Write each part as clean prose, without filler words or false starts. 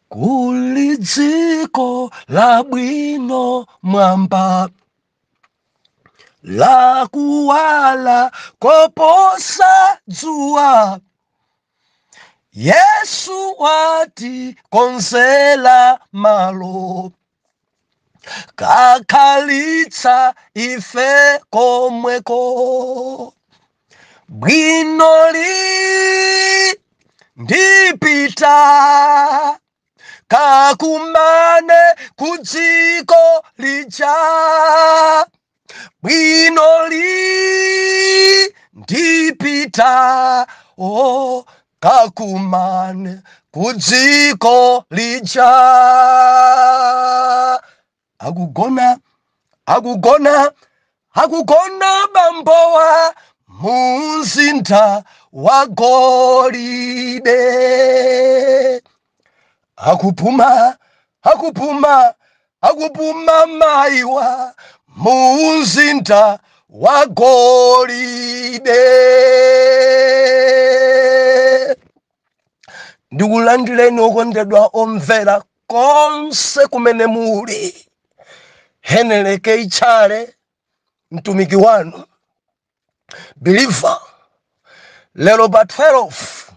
Kuli dziko labwino mwamba, lakuwala koposa dzuwa. Yesu watikonzela malo, kakhalitsa ife komweko. Bwinoli ndipita kakumane kudziko lija. Bwinoli ndipita, oh, kakumane kudziko lija. Akugona, akugona, akugona bambowa mumzinda wa golide. Akupuma, akupuma, akupuma maiwa mumzinda wa golide. Ndikulandireni okondedwa omvera konse kumene muli. Heneleke Ichale, mtumiki wanu believer, lero pa 12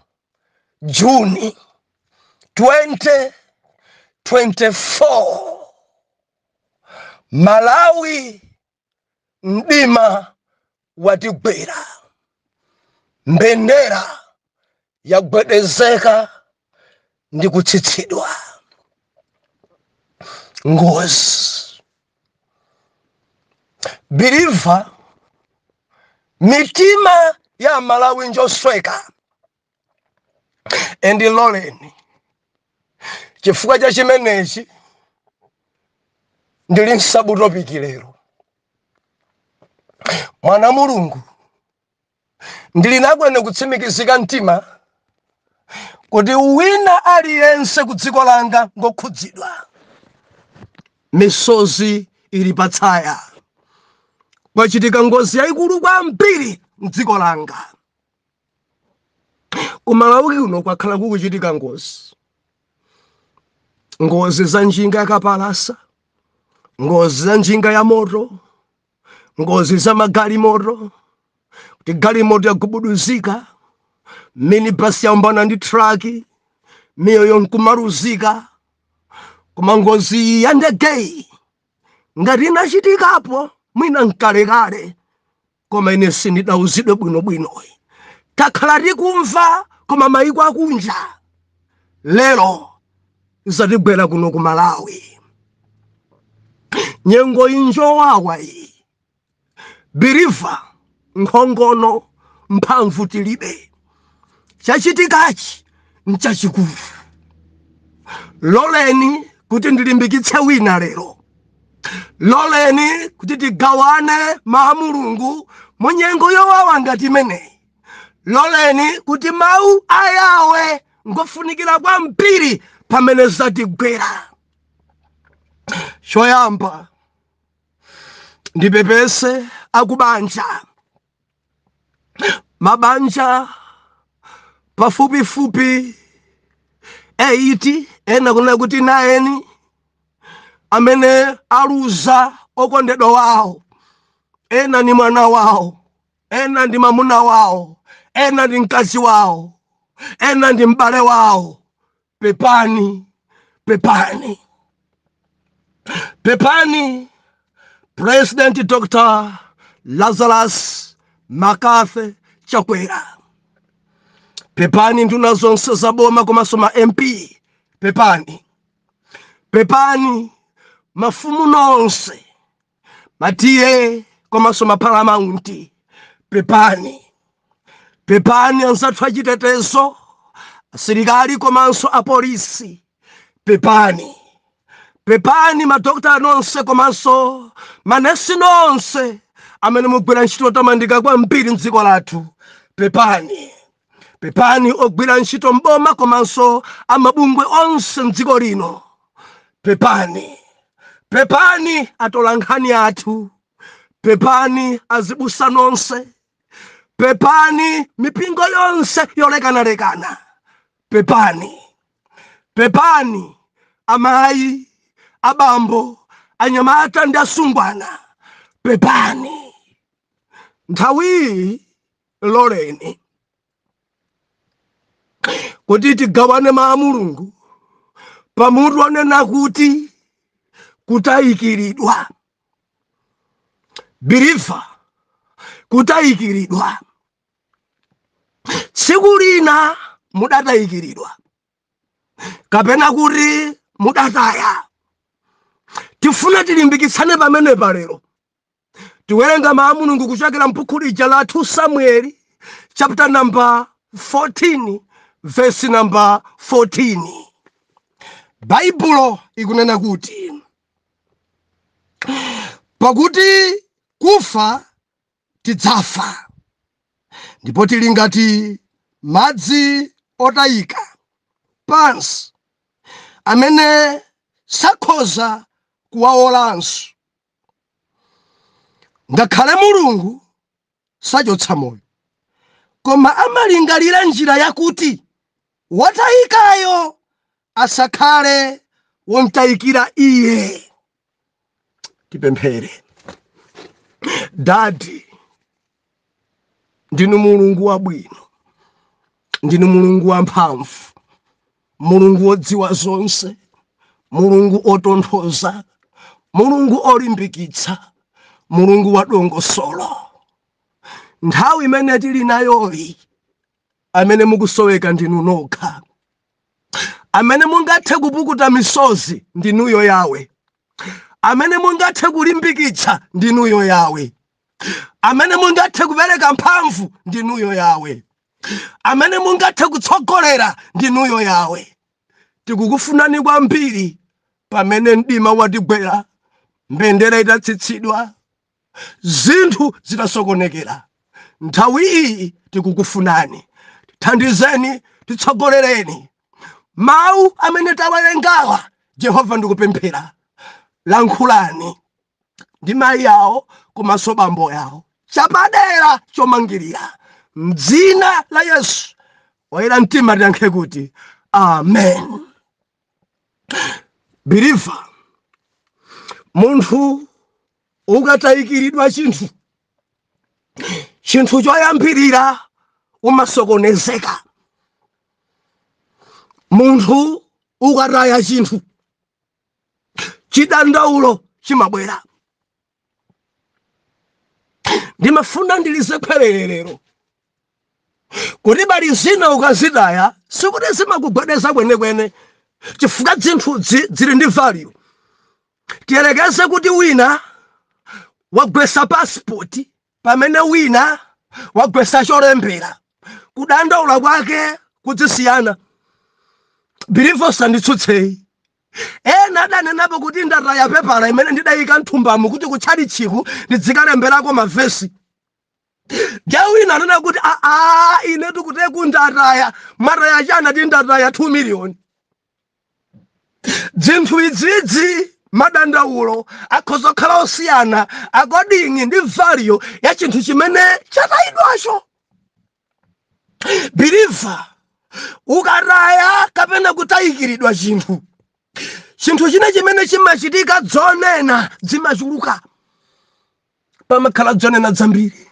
Juni 2024, Malawi mdima watigwera, mbendera yagwedezeka ndi kutsitsidwa. Ngozi believer, mitima ya Malawi njosweka. Endiloleni chifukwa cha chimenechi ndili m'subtopic lero. Mwana Mulungu, ndili nakwene kutsimikizika mtima kuti wina aliyense ku dziko langa ngokhudzidwa. Misozi ili patsaya. Kwachitika ngozi yayikulu kwambiri mdziko langa. Ku Malawi kuno kwakhala kukuchitika ngozi. Ngozi za njinga yakapalasa, ngozi za njinga ya moto, ngozi za magalimoto, kuti galimoto yagubuduzika, minibus yaombana ndi traki, miyoyo nkumaluzika. Koma ngozi ya ndegeyi ngati inachitikapo mwina mkalekale, koma ine sindidauzidwe bwinobwinoyi. Takhala tikumva koma mayiko akunja, lero zatigwera kuno ku Malawi. Nyengo injowawa iyi believer, nkhongono mphamvu tilibe. Chachitikachi nchachikulu. Loleni kuti ndilimbikitse wina lero. Loleni kuti tigawane mawu Mulungu mu nyengo yowawa ngati imeneyi. Loleni kuti mawu a Yawe ngofunikira kwambiri pamene zatigwera. Choyamba ndipepese akubanja, mabanja pafupifupi 8, ena kunena kuti 9, amene aluza okondedwa wawo. Ena ni mwana wawo, ena ndi mamuna wawo, ena ndi mkazi wawo, ena ndi m'bale wawo. Pepani, pepani, pepani. President Dr. Lazarus McCarthy Chakwera, pepani. Nduna zonse za boma komanso ma MP, pepani, pepani. Mafumu nonse, ma T/A komanso ma paramount, pepani, pepani. Anzathu achitetezo, asilikali komanso apolisi, pepani, pepani. Madokta nonse komanso manesi nonse amene mugwira ntchito yotamandika kwambiri mdziko lathu, pepani, pepani. Ogwira ntchito mboma komanso amabungwe onse mdziko lino, pepani, pepani. Atola nkhani athu, pepani. Azibusa nonse, pepani. Mipingo yonse yolekanalekana, pepani, pepani. Amayi, abambo, anyamata ndi asungwana, pepani, nthawiyi loleni kuti tigawane mawu a Mulungu pamutu onena kuti kutayikiridwa. Believer, kutayikiridwa. Tsiku lina mudatayikiridwa kapena kuti mudataya. Tifuna tilimbikitsane pamenepa lero. Tiwerenga mawu a Mulungu kuchokera m'buku lija la 2 Samueli chapter number 14 verse number 14. Baibulo ikunena kuti, pakuti kufa tidzafa, ndipo tili ngati madzi otayika pansi amene sakhoza kuwawolanso. Ngakhale Mulungu sachotsa moyo, koma amalingalira njira yakuti wotayikayo asakhale womtayikira iye. Tipemphere. Daddy, ndinu Mulungu wabwino, ndinu Mulungu wamphamvu, Mulungu wodziwa zonse, Mulungu otonthoza, Mulungu olimbikitsa, Mulungu wa dongosolo. Nthawi imene tili nayoyi, amene mukusoweka ndinu nokha, amene mungathe kupukuta misozi ndinuyo Yawe, amene mungathe kulimbikitsa ndinuyo Yawe, amene mungathe kupereka mphamvu ndinuyo Yawe, amene mungathe kutsogolera ndinuyo Yawe. Tikukufunani kwambiri pamene mdima watigwera, mbendera itatsitsidwa, zinthu zitasokonekera. Nthawi iyi tikukufunani, tithandizeni, titsogolereni. Mawu amene tawerengawa, Jehova, ndikupemphera, lankhulani ndi mayi yawo komanso bambo yawo chapadera chomangirira, mdzina la Yesu woyera mtima tiyankhe kuti amen. Believer, munthu ukatayikiridwa chinthu, chinthu choyambirira umasokonezeka. Munthu ukataya chinthu, chidandaulo chimabwera. Ndimafuna ndilize khwerere lero kuti bali zina ukazitaya sikuti zimakugwedeza kwenekwene, chifukwa zinthu zili ndi value. Tiyerekeze kuti wina wagwesa passport pamene wina wagwesa cholembera, kudandaula kwake kudzisiyana. Believer, sanditsutseyi. Ena adanenapo kuti ndataya pepala imene ndidayika mthumbamo kuti kutchalichiku ndidzikalemberako mavesi. Ndiye wina anena kuti aa, ine tikuteku ndataya. Mwataya chana? Ti ndataya 2 million. Zinthu idzidzi madandaulo akhoza kukhala osiyana according ndi value ya chinthu chimene chatayidwacho. Believer, ukataya kapena kutayikiridwa chinthu, chinthu china chimene chimachitika, dzonena zimachuluka, pamakhala dzonena zambiri.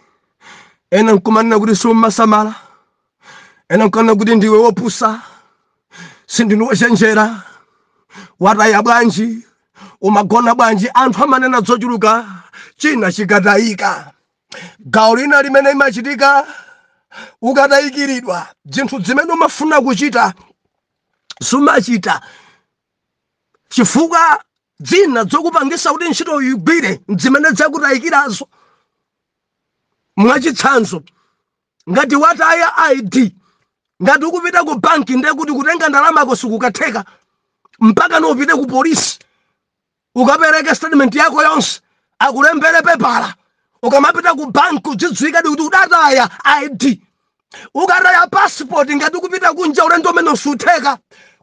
Ena nkumanena kuti siumasamala, ena nkumanena kuti ndiwe wopusa, sindinu wochenjera, wataya bwanji, umagona bwanji. Anthu amanena zochuluka china chikatayika. Gawo lina limene imachitika ukatayikiridwa, zinthu zimene umafuna kuchita sumachita, chifukwa dzina zokupangisa kuti ntchito igwire zimene zakutayikirazo. Mwachitsanzo, ngati wataya ID, ngati ukupita ku banki, ndiye kuti kutenga ndalamako sikukatheka mpaka nupite ku polisi ukapereke statement yako yonse, akulembere pepala. Ukamapita ku banki udzidziwikadi kuti udataya ID. Ukataya passport, ngati ukupita kunja, ulendo umene usutheka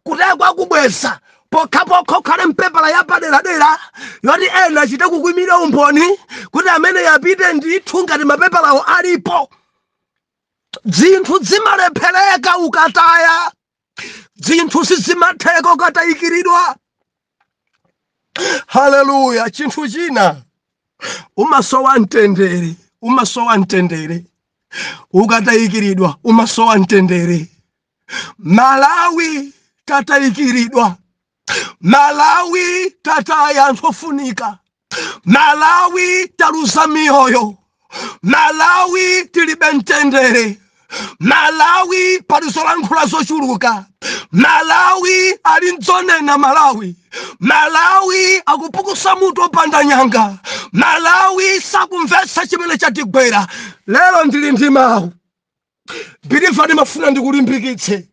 kutaya kwakubweza pokhapokha ukhale mpepala yapaderadera yoti ena achite kukwimira umboni kuti amene yapite ndithu, ngati mapepalawo alipo. Zinthu zimalephereka ukataya, zinthu sizimatheka ukatayikiridwa. Haleluya. Chinthu china, umasowa mtendere, umasowa mtendere ukatayikiridwa, umasowa mtendere. Malawi tatayikiridwa, Malawi tataya anthu ofunika, Malawi taluza miyoyo, Malawi tilibe mtendere, Malawi pali zolankhula zochuluka, Malawi ali ndzonena, Malawi, Malawi akupukusa mutu opanda nyanga, Malawi sakumvetsa chimene chatigwera. Lero ndili ndi mawu, believer, ndimafuna ndikulimbikitse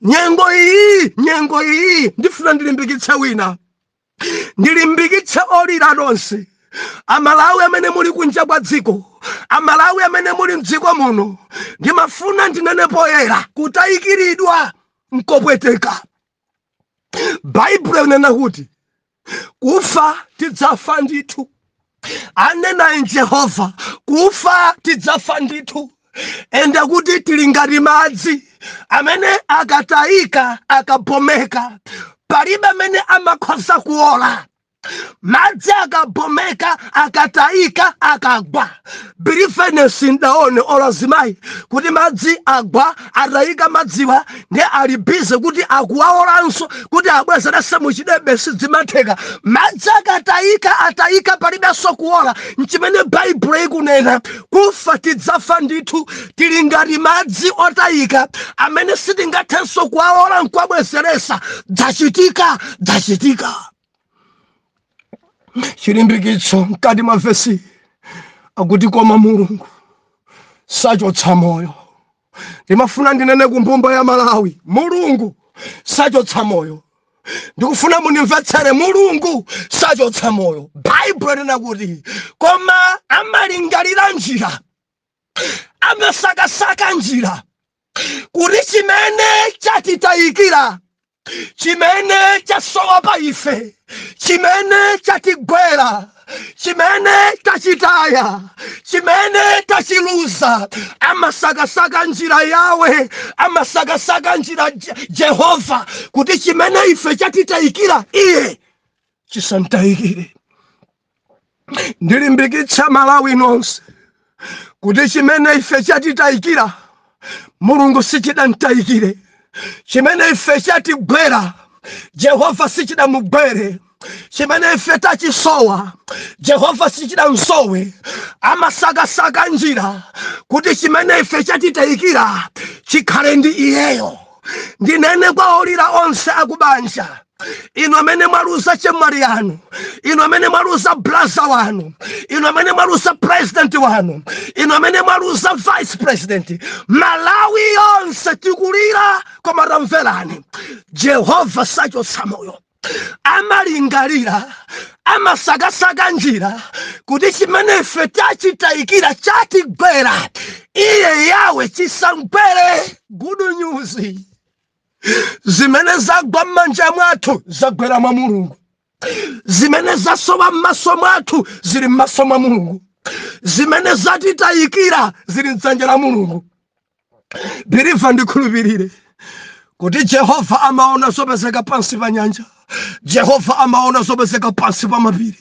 nyengo iyi. Nyengo iyi ndifuna ndilimbikitse wina, ndilimbikitse olira nonse, Amalawi amene muli kunja kwa dziko, Amalawi amene muli mdziko muno. Ndimafuna ndinene poyera, kutayikiridwa nkopweteka. Baibulo inena kuti kufa tidzafa ndithu. Anena Jehova, kufa tidzafa ndithu. Ende kuti tili ngati madzi amene akatayika, akabomeka, palibe amene amakhoza kuola. Madzi akabomeka, akatayika, akagwa, believer, sindaone ola zimayi kuti madzi agwa, atayika madziwa, ndi ali busy kuti akuwaolanso kuti abwezerese muchidebe. Sizimatheka. Madzi akatayika, atayika, palibenso kuola. Nchimene Baibulo ikunena, kufa tidzafa ndithu. Tili ngati madzi otayika amene sitingathenso kuwaola nkuwabwezeresa. Dzachitika, dzachitika. Chilimbikitso mkati mwa vesi akuti, koma Mulungu sachotsa moyo. Ndimafuna ndinene ku mbumba ya Malawi, Mulungu sachotsa moyo. Ndikufuna mundimvetsere, Mulungu sachotsa moyo. Baibulo linena kuti koma amalingalira njira, amasakasaka njira kuti chimene chatitayikira, chimene chasowa pa ife, chimene chatigwera, chimene tachitaya, chimene tachiluza, amasakasaka njira yawe, amasakasaka njira Jehova kuti chimene ife chatitayikira iye chisantayikire. Ndilimbikitsa Malawi nonse kuti chimene ife chatitayikira, Mulungu sichidantayikire. Chimene ife chatigwera, Jehova sichidamugwere. Chimene ife tachisowa, Jehova sichidamsowe. Amasakasaka njira kuti chimene ife chatitayikira chikhale ndi iyeyo. Ndinene kwa olira onse akubanja, inu amene mwaluza chemwali yanu, inu amene mwaluza brother wanu, inu amene mwaluza president wanu, inu amene mwaluza vice president, Malawi yonse tikulira, koma tamverani, Jehova sachotsa moyo. Amalingalira, amasakasaka njira kuti chimene ife tachitayikira, chatigwera, iye yawe chisamgwere. Good news, zimene zagwa m'manja mwathu zagwera mwa Mulungu. Zimene zasowa m'maso mwathu zili m'maso mwa Mulungu. Zimene zatitayikira zili mdzanja la Mulungu. Believer, ndikhulupirire kuti Jehova amaona zopezeka pansi pa nyanja, Jehova amaona zopezeka pansi pa mapiri.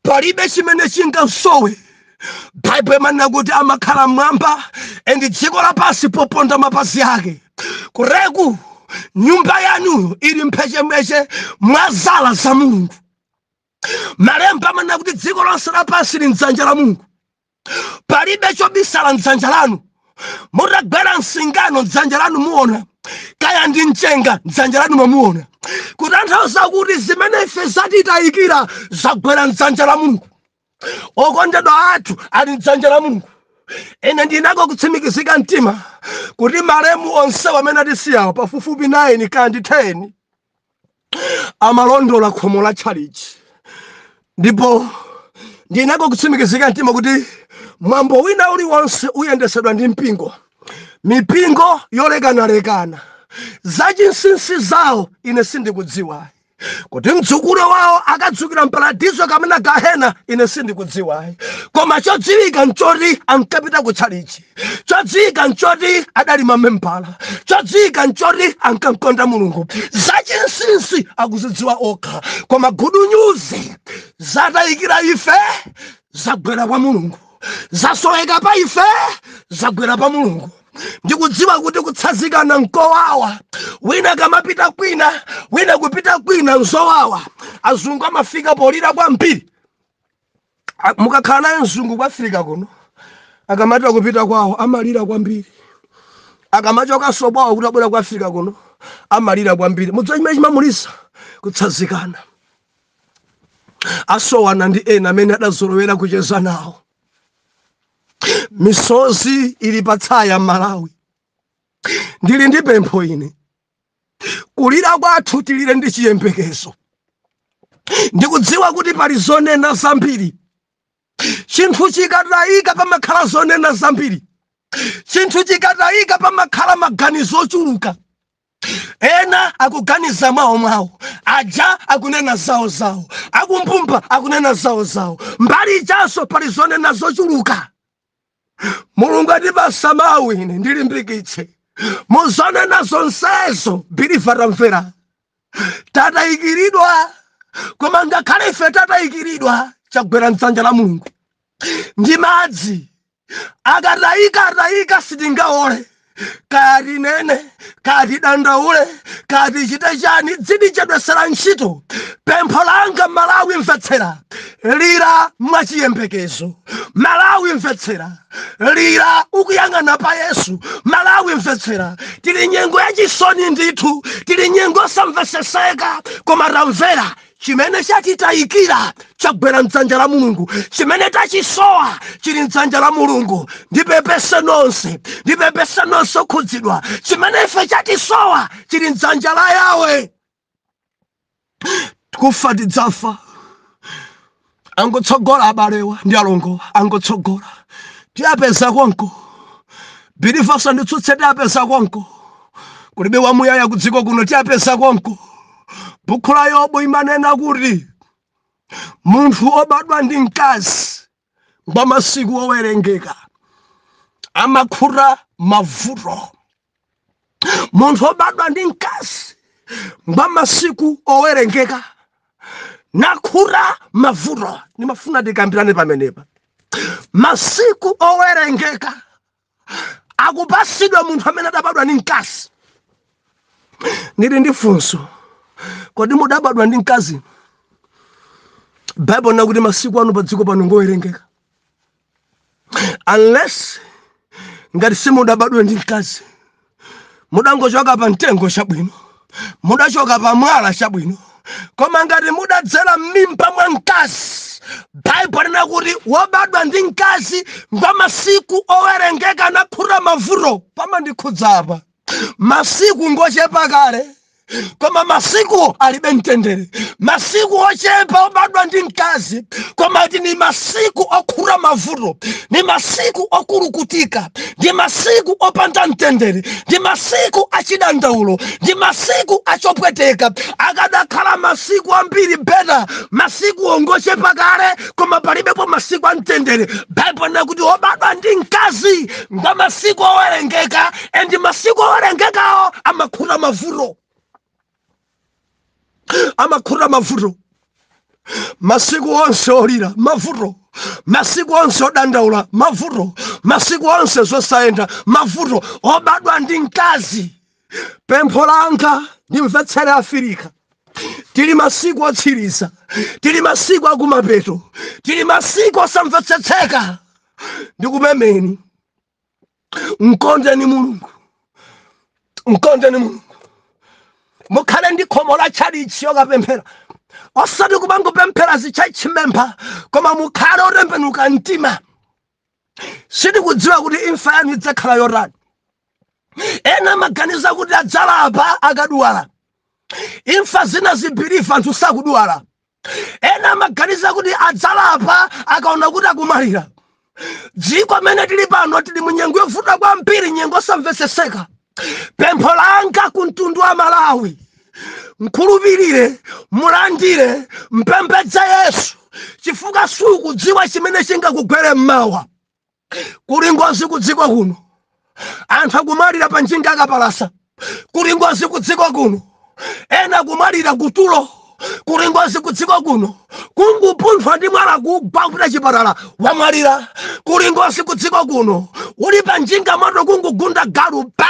Palibe chimene chingasowe. Baibulo imanena kuti amakhala mmwamba and dziko lapansi poponda mapazi ake. Kureku nyumba yanuyo ili mphechemweche mwa zala za Mulungu. Malemba amanena kuti dziko lonse lapansi lili mdzanja la Mulungu. Palibe chobisala mdzanja lanu. Mutagwera msingano mdzanja lanu muona, kaya ndi mchenga mdzanja lanu mamuona. Kutanthauza kuti zimene ife zatitayikira zagwera mdzanja la Mulungu. Okondedwa athu ali mdzanja la Mulungu. Ine ndinako kutsimikizika mtima kuti malemu onse amene atisiyawo, pafupifupi 9 kandi 10, amalondola khomo la tchalichi. Ndipo ndinako kutsimikizika mtima kuti mwambo wina uliwonse uyendesedwa ndi mpingo, mipingo yolekanalekana. Zachinsinsi zawo ine sindikudziwa. Kuti mdzukulu wawo akadzukira mparadizo kamena gahena, ine sindikudziwayi. Koma chodziwika nchoti ankapita kutchalichi, chodziwika nchoti adali mamembala, chodziwika nchoti ankamkonda Mulungu. Zachinsinsi akuzidziwa okha. Koma good news, zatayikira ife, zagwera kwa Mulungu. Zasoweka pa ife, zagwera pa Mulungu. Ndikudziwa kuti kutsazikana nkowawa. Wina kamapita kwina, wina kupita kwina, nzowawa. Azungu amafika polira kwambiri. Mukakhala naye mzungu ku Africa kuno, akamati akupita kwawo amalira kwambiri. Akamachokanso kwawo kuti abwera ku Africa kuno amalira kwambiri. Mudziwa chimene chimamulisa? Kutsazikana. Asowana ndi ena amene adazolowera kucheza nawo. Misozi ili patsaya Malawi. Ndili ndi pempho ine, kulira kwathu tilire ndi chiyembekezo. Ndikudziwa kuti pali zonena zambiri. Chinthu chikatayika pamakhala zonena zambiri. Chinthu chikatayika pamakhala maganizo ochuluka. Ena akuganiza mwawo mwawo, aja akunena zawo zawo, akumbumba akunena zawo zawo, mbali ichaso pali zonena zochuluka. Mulungu atipasa mawu, ine ndilimbikitse muzonena zonsezo. Believer, tamvera. Tatayikiridwa, koma ngakhale ife tatayikiridwa, chagwera mdzanja la Mulungu. Ndi madzi akatayika, atayika, sitingaole. Kaya tinene, kaya tidandaule, kaya tichite chani, dzitichedwesera ntchito. Pempho langa, Malawi, mvetsera: lira mwachiyembekezo. Malawi, mvetsera: lira ukuyang'ana pa Yesu. Malawi, mvetsera: tili nyengo yachisoni ndithu, tili nyengo yosamveseseka, koma tamvera, chimene chatitayikira chagwera mdzanja la Mulungu. Chimene tachisowa chili mdzanja la Mulungu. Ndipepese nonse, ndipepese nonse okhudzidwa. Chimene ife chatisowa chili mdzanja la Yawe. Kufa tidzafa. Angotsogola abalewa ndi alongowa, angotsogola, tiyapeza konko. Believer, sanditsutse, tiyapeza konko. Kulibe wamuyaya ku dziko kuno, tiyapeza konko. Bukhu la Yobu imanena kuti munthu obadwa ndi mkazi ngwa masiku owerengeka, amakhuta mavuto. Munthu obadwa ndi mkazi ngwa masiku owerengeka, nakhuta mavuto. Ndimafuna tikambirane pamenepa. Masiku owerengeka akupasidwa munthu amene adabadwa ndi mkazi. Ndili ndi funso: kodi mudabadwa ndi mkazi? Baibulo nakuti masiku anu pa dziko pano ngowerengeka, unless ngati simudabadwe ndi mkazi, mudangochoka pa mtengo, chabwino, mudachoka pa mwala, chabwino. Koma ngati mudadzera m'mimba mwa mkazi, Baibulo lina kuti wobadwa ndi mkazi ngwa masiku owerengeka, nakhuta mavuto. Pamandikhudza apa. Masiku ngochepa kale, koma masiku alibe mtendere. Masiku ochepa obadwa ndi mkazi, koma ti ni masiku okhuta mavuto, ni masiku okulukutika, ndi masiku opanda mtendere, ndi masiku achidandaulo, ndi masiku achopweteka. Akadakhala masiku ambiri, better. Masiku ongochepa kale, koma palibepo masiku a mtendere. Baibulo nakuti obadwa ndi mkazi ngwa masiku owerengeka, and masiku owerengekawo amakhuta mavuto, amakhuta mavuto. Masiku onse olira, mavuto. Masiku onse odandaula, mavuto. Masiku onse zosayenda, mavuto. Obadwa ndi mkazi. Pempho langa, ndimvetsere Afirika, tili masiku otsiriza, tili masiku akumapeto, tili masiku osamvetsetseka. Ndikumemeni, mkondeni Mulungu, mkondeni Mulungu. Mukhale ndi khomo la tchalitchi yokapemphera, osati kumangopemphera zichurch member, koma mukhale otembenuka mtima. Sitikudziwa kuti imfa yanu idzakhala yotani. Ena amaganiza kuti adzalapa akadwala. Imfa zina zibelieve anthu sakudwala. Ena amaganiza kuti adzalapa akaona kuti akumalira. Dziko amene tili pano, tili mu nyengo yovuta kwambiri, nyengo osamvetseseka. Pempho langa ku mtundu wa Malawi, Mkhulupirire, mulandire, mpembedze Yesu, chifukwa sukudziwa chimene chingakugwere mmawa. Kuli ngozi kudziko kuno, anthu akumwalira pa njinga akapalasa. Kuli ngozi kudziko kuno, ena akumwalira kutulo. Kuli ngozi kudziko kuno, kungupunthwa ndi mwala, kugwa, kupita chipatala, wamwalira. Kuli ngozi kudziko kuno, uli pa njinga moto, kungugunda galu pa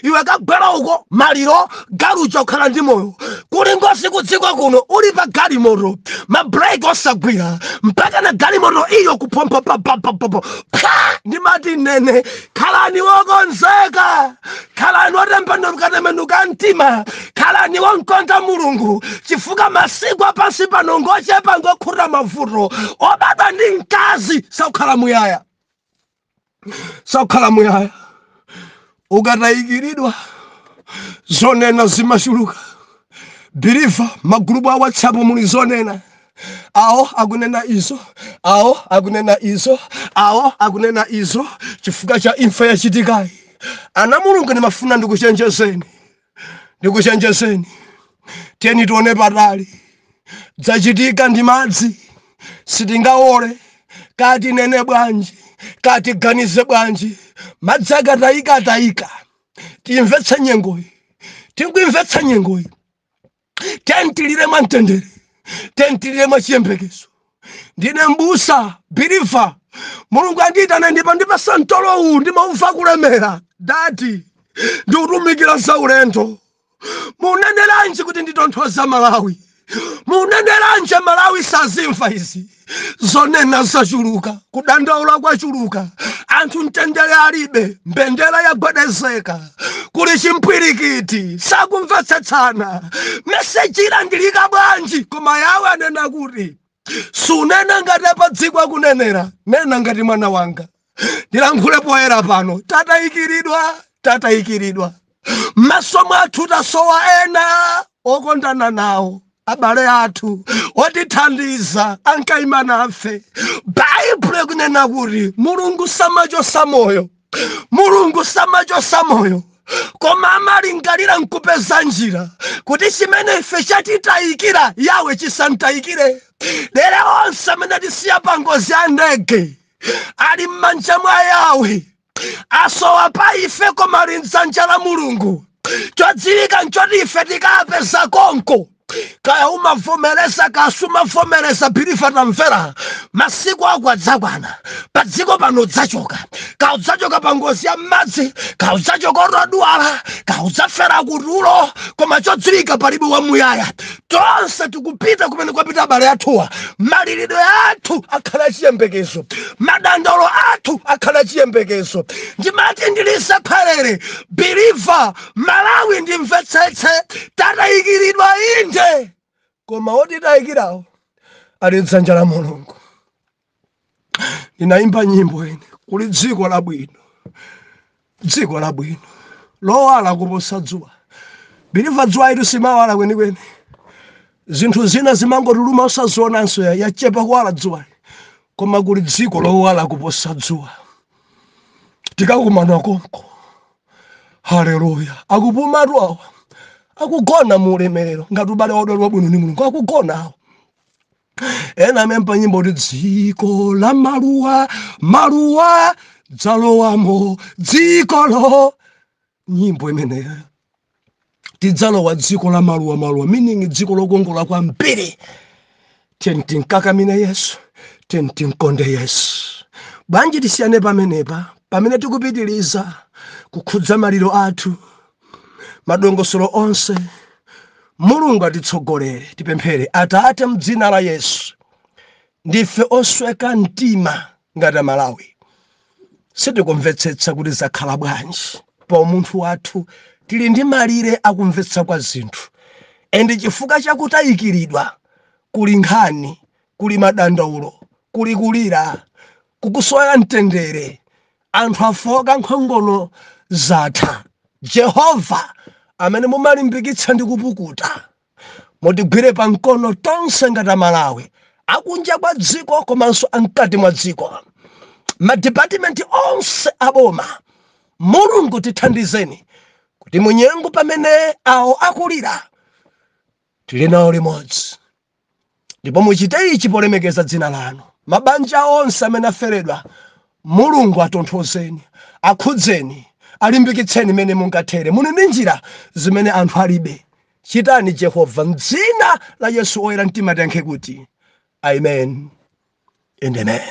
iwe, kagwera uko, maliro, galu chokhala ndi moyo. Kuli ngozi kudziko kuno, uli pa galimoto, mabreki osagwira, mpaka na galimoto iyo kuphompha papapapapa pa. Ndimati nene, khalani wokonzeka, khalani otembenuka mtima, khalani wonkonda Mulungu, chifukwa masiku apansi pano ngochepa, ngokhuta mavuto. Obadwa ndi mkazi sakukhala muyaya, sakukhala muyaya. Ukatayikiridwa, zonena zimachuluka. Believer, magulupu a WhatsApp muli zonena. Awo akunena izo, awo akunena izo, awo akunena izo, chifukwa cha imfa yachitikayi. Ana Mulungu, ndimafuna ndikuchenjezeni, ndikuchenjezeni. Tiyeni tione patali. Dzachitika ndi madzi, sitingaole. Kati nene bwanji, kati ganize bwanji, madzi akatayika atayika. Timvetse nyengoyi, tinkuimvetsa nyengoyi. Tentilire mwa mtendere, tentilire mwa chiyembekezo. Ndine mbusa, believer. Mulungu andiyitana ndipo ndipasa mtolo uwu, ndimauva kulemera. Dati ndikutumikira za ulendo. Muneneranji kuti nditonthoza Malawi? Muneneranji? Malawi sazimva izi. Zonena zachuluka, kudandaula kwachuluka, anthu mtendere alibe, mbendera yagwedezeka, kuli chimpwirikiti, sakumvetsetsana. Message ilandilika bwanji? Koma yawe anena kuti sunena ngati pa dziko akunenera, nena ngati mwana wanga. Ndilankhule poyera pano, tatayikiridwa, tatayikiridwa. M'maso mwathu tasowa ena okondana nawo, abale athu otithandiza, ankayima nafe. Baibulo ikunena kuti Mulungu samachosa moyo, Mulungu samachosa moyo, koma amalingalira nkupeza njira kuti chimene ife chatitayikira yawe chisantayikire. Lero onse amene tisiya pa ngozi ya ndege ali m'manja mwa Yawe. Asowa pa ife, koma ali mdzanja la Mulungu. Chodziwika nchoti ife tikapeza konko. Kaya umavomereza, kasumavomereza, believer, tamvera, masiku ako adzakwana pa dziko pano, udzachoka. Ka udzachoka pa ngozi ya madzi, ka udzachoka utadwala, ka udzafera kutulo, koma chodziwika, palibe wamuyaya. Tonse tikupita kumene kwapita abale athuwa. Maliridwe athu akhala chiyembekezo, madandaulo athu akhala chiyembekezo. Ndimati ndilisekhalere, believer, Malawi, ndimvetsetse, tatayikiridwa inde, koma otitayikirawo ali dzanja la Mulungu. Ndinayimba nyimbo ine, kuli dziko labwino, dziko labwino lowala kuposa dzuwa. Believer, dzuwa itu simawala kwenikweni, zinthu zina zimangotuluma usazionanso, yachepa kuwala dzuwa, koma kuli dziko lowala kuposa dzuwa. Tikakumana konko. Haleluya! Akupumatu awa, akugona mu ulemerero ngati ubale waudali wabwino ndi Mulungu. Akugona awo. Ena amempa nyimbo kuti dziko la maluwa maluwa dzalowamo dzikolo. Nyimbo imeneyo, tidzalowa dziko la maluwa maluwa, meaning dziko lokongola kwambiri. Tiyeni tinkakamine Yesu, tiyeni tinkonde Yesu. Bwanji tisiyane pamenepa, pamene tikupitiliza kukhudza maliro athu, madongosolo onse. Mulungu atitsogolere. Tipemphere. Atate, mdzina la Yesu, ndife osweka mtima ngati Amalawi. Sitikumvetsetsa kuti zakhala bwanji. Pa umunthu wathu tili ndi malire akumvetsa kwa zinthu, and chifukwa chakutayikiridwa, kuli nkhani, kuli madandaulo, kuli kulira, kukusowa mtendere. Anthu afoka, nkhongono zatha. Jehova amene mumalimbikitsa ndi kupukuta, mutigwire pamkono tonse ngati Amalawi akunja kwa dziko komanso amkati mwa dziko, madipatimenti onse aboma. Mulungu, tithandizeni kuti munyengo pamene awo akulira Tili nawo limodzi, ndipo muchite ichi polemekeza dzina lanu. Mabanja onse amene aferedwa, Mulungu atonthozeni, akhudzeni, alimbikitseni mene mungathere. Muli ndi njira zimene anthu alibe. Chitani, Jehova. Mdzina la Yesu oyera mtima tiyankhe kuti amen and amen.